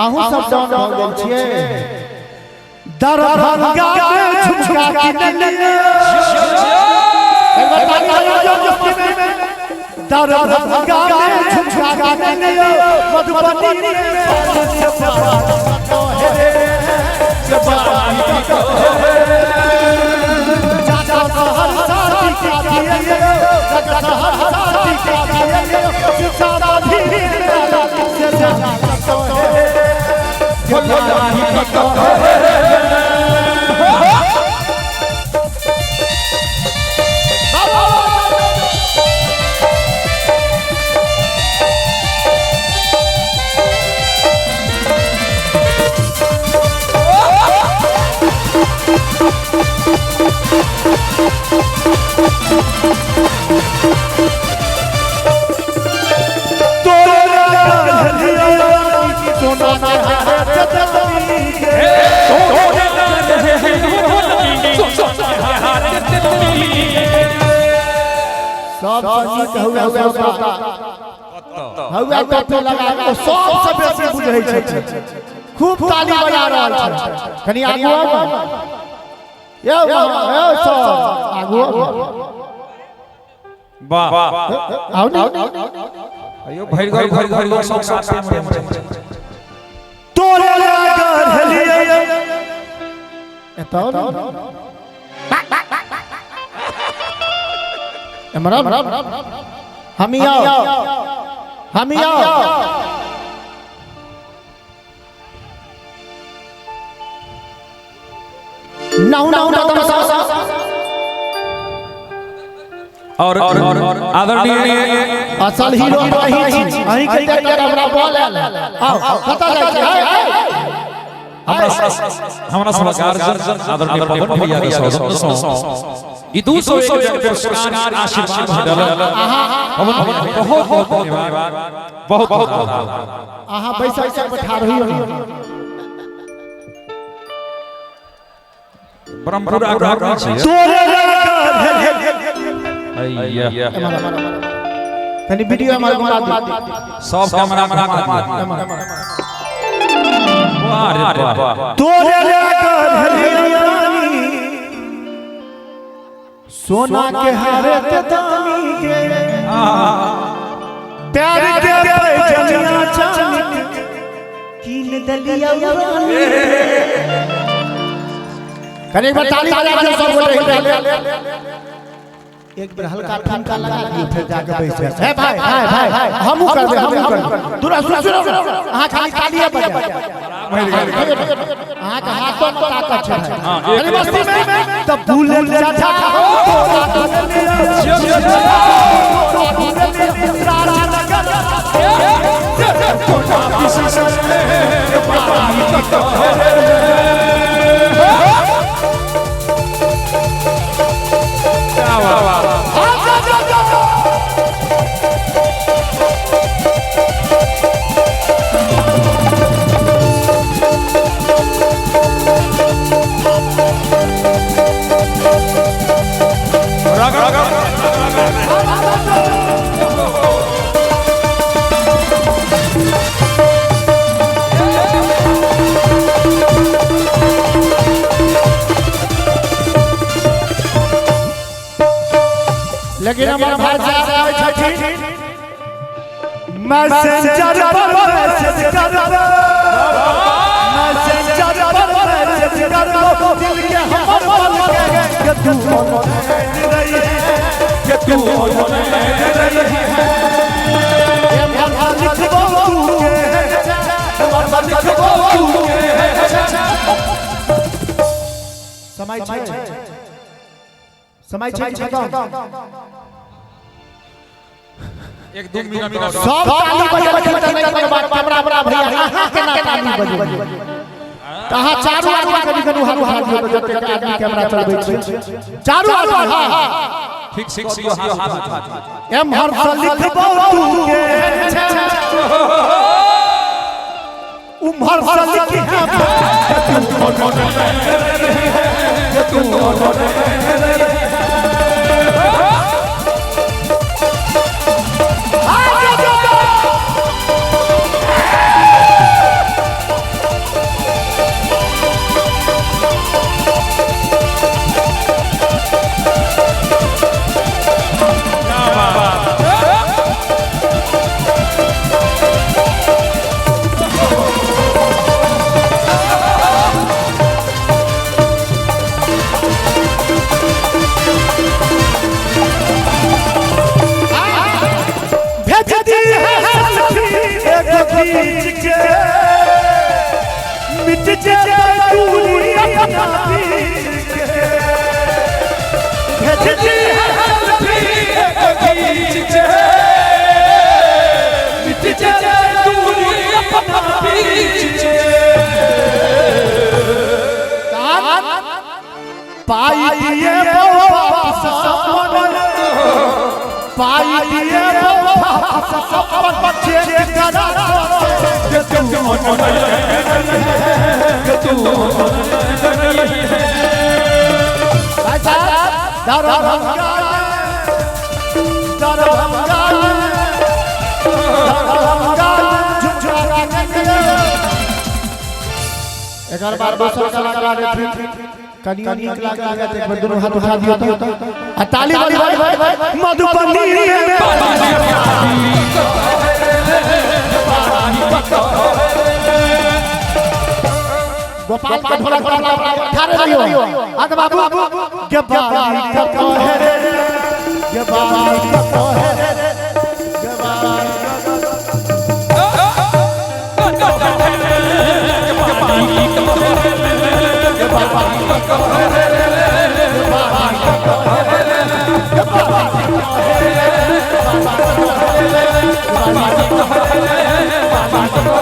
अहूँ सब डाउन भऽ गेल छियै। दरभंगा में झुमका किनलियै, एक बार ताली बजा दियौ मस्ती में। दरभंगा में झुमका किनलियै, मधुबनी में चाचा सहरसा टीका दियलियै, चाचा सहरसा टीका दियलियै, सीतामढ़ी में से सब नीक हुए श्रोता हुए टोपी लगा के सबसे बेसी बुझै छै, खूब ताली बजा रहल छै। कनि आगू आउ ने। यौ यौ सब आगू आउ। वाह, आउ ने। अयो भरि घर भरि घर लोक सब साथे में छै। तोरे लागल हेलियै एतौ ने। एम्हर आउ। हमी आओ, हमी आओ। नाउ नाउ ना तमसा। और आदरणीय असल हीरो अहीं छी, अहीं के देख के हमरा बोल आयल। आओ कतऽ जाइ छी? हमरा हमरा सब गार्जियन आदरणीय पवन भैया के सौजन्य सं ई 201 जन पुरस्कार आशीर्वाद भेटल। पवन भैया बहुत बहुत धन्यवाद, बहुत बहुत आभार। अहाँ बैसल छी, बैठा रही। ब्रह्मपुरा घर नहि छियै। तोरे अय्या कनि वीडियो हमर घुमा दी। सब कैमरा घुमा दियौ। वाह रे वाह। तोरे सोना के हारे ते दानी के प्यार के पैजनिया चानी कीन दलिया रानी। कनि एक बार ताली बजा दियौ सब गोटे। एक बेर हल्का ठनका लगा दियौ, फेर जाके बैस जाय। हे भाई भाई भाई, हमहूँ करबै, हमहूँ करबै। दूर सुन सुन, अहाँ खाली तालिए बजाउ। अहाँके हाथो में ताकत छै भाई। कनि मस्ती में तब भूलल चाचा लेकिन हमर भाई साहब कहै छथिन मैसेंजर पर मैसेज कर दो, मैसेंजर पर मैसेज कर दो, दिल के हमर बल के तू ऑनलाइन रही है, के तू ऑनलाइन रही है। एम्हर लिखबो तू के, एम्हर लिखबो तू के। समय छै, समय छै खत्म। एक दू मिनट सब ताली बजेबै तऽ नहि कोनो बात। कैमरा बड़ा भैया, अहाँ केना ताली बजेबै? तऽ अहाँ चारू आदमी कनि कनि हाथ उठा दियौ तऽ जतेक आदमी कैमरा चलबै छी, चारू आदमी। हाँ हाँ ठीक ठीक दियौ हाथ उठा। एम्हर से लिखबो तू के, उम्हर से लिखिहे तू ऑनलाइन। जेतै दूरी अपना बीच के भेज दी है सेल्फी खींच के मिट जेतै दूरी अपना बीच के पाई दिए वापस सपन पाई दिए वापस सपन चेक करा के तू मन के तू मन भाई साहब दरभंगा दरभंगा दरभंगा झुझुआ एकर बाद दोसर कलाकार एथिन कनियो नीक लागल त एक बेर दुनू हाथ उठा दियौ त आ ताली बजाउ मधुबनी में गोपाल का ढोलक ठाड़े रहियो आग बाबू के बारी का कहे के बारी का कहे के बारी का